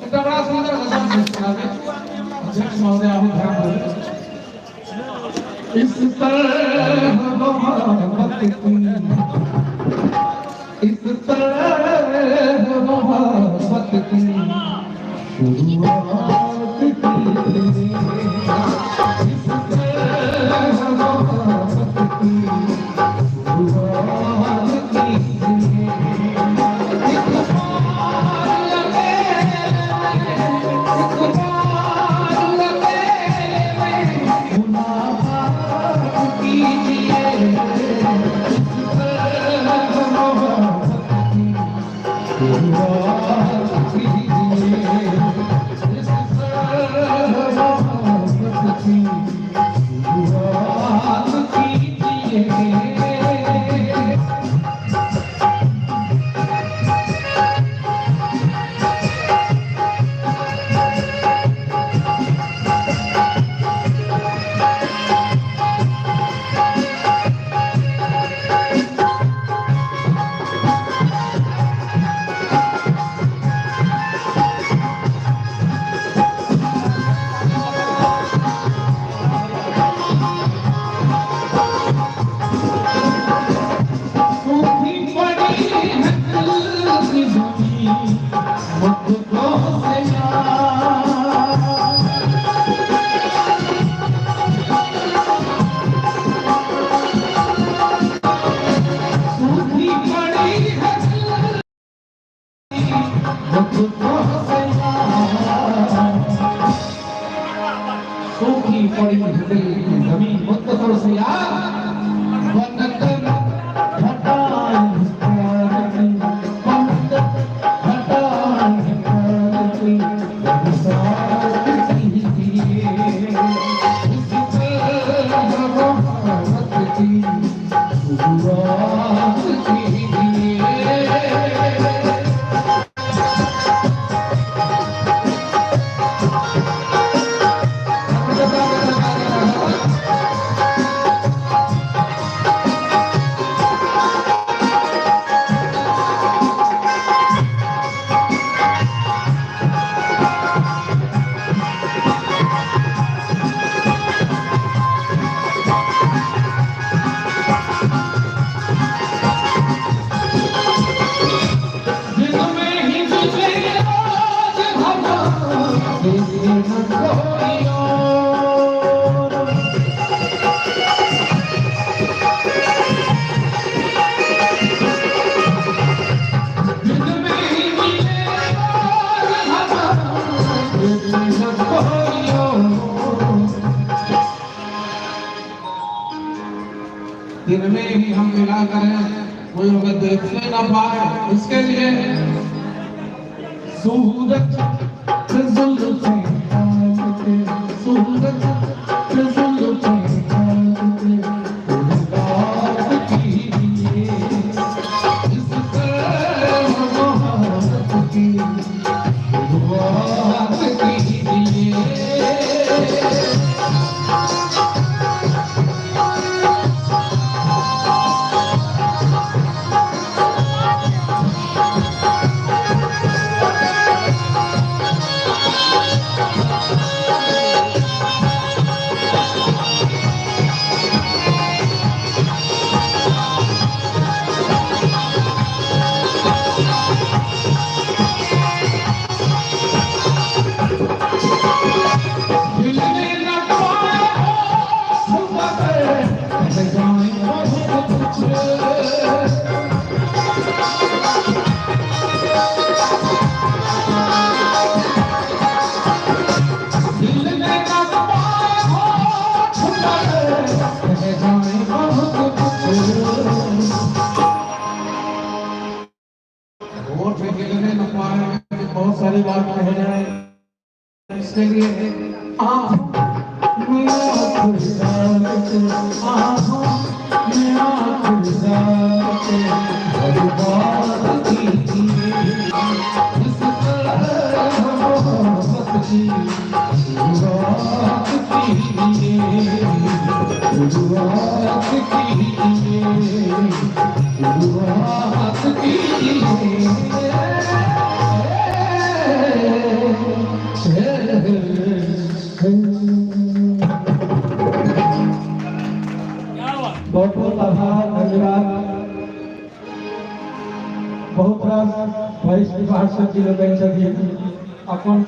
एकटा बड़ा सुंदर गजल छै, सुनाबी। अध्यक्ष महोदय, अहूँ ध्यान देबै। इस तरह मोहब्बत की, इस तरह मोहब्बत की शुरुआत कीजिए, इस तरह मोहब्बत की शुरुआत कीजिए, एक बार अकेले में, एक बार अकेले में मुलाकात कीजिए, इस तरह मोहब्बत की शुरुआत कीजिए, इस तरह मोहब्बत की शुरुआत कीजिए। सूखी पड़ी है दिल की ज़मीं मुद्दतों से यार, सूखी पड़ी है दिल मुद्दतों से यार, सूखी पड़ी है दिल की ज़मीं मुद्दतों से यार, बनकर घटाएं प्यार की, बनकर घटाएं प्यार की बरसात कीजिए, इस तरह मोहब्बत की शुरुआत कीजिए। जिनमें ही मिले आज हमारे, देखे न कोई और, जिनमें ही मिले आज हमारे, देखे न कोई और, जिनमें ही हम मिला करें, कोई हमें देखने न पाए, उसके लिए सूरज पे जुल्फें डाल के, सूरज पे जुल्फें डाल के मुलाकात कीजिए, इस तरह मोहब्बत की शुरुआत कीजिए। हिलने न पाए होश मगर रह जाए बहुत कुछ, हिलने न पाए होश मगर रह जाए बहुत कुछ, होठ हिलने न पाए, बहुत सारी बात कह जाए, इसके लिए आँखों में आँख डाल के, आँखों में आँख डाल के बर्बाद कीजिए, इस तरह मोहब्बत की शुरुआत कीजिए, शुरुआत कीजिए, शुरुआत कीजिए। बहुत बहुत आभार, धन्यवाद। बहुत रास वरिष्ठ पार्षद जी लोकनि छथिन, अपन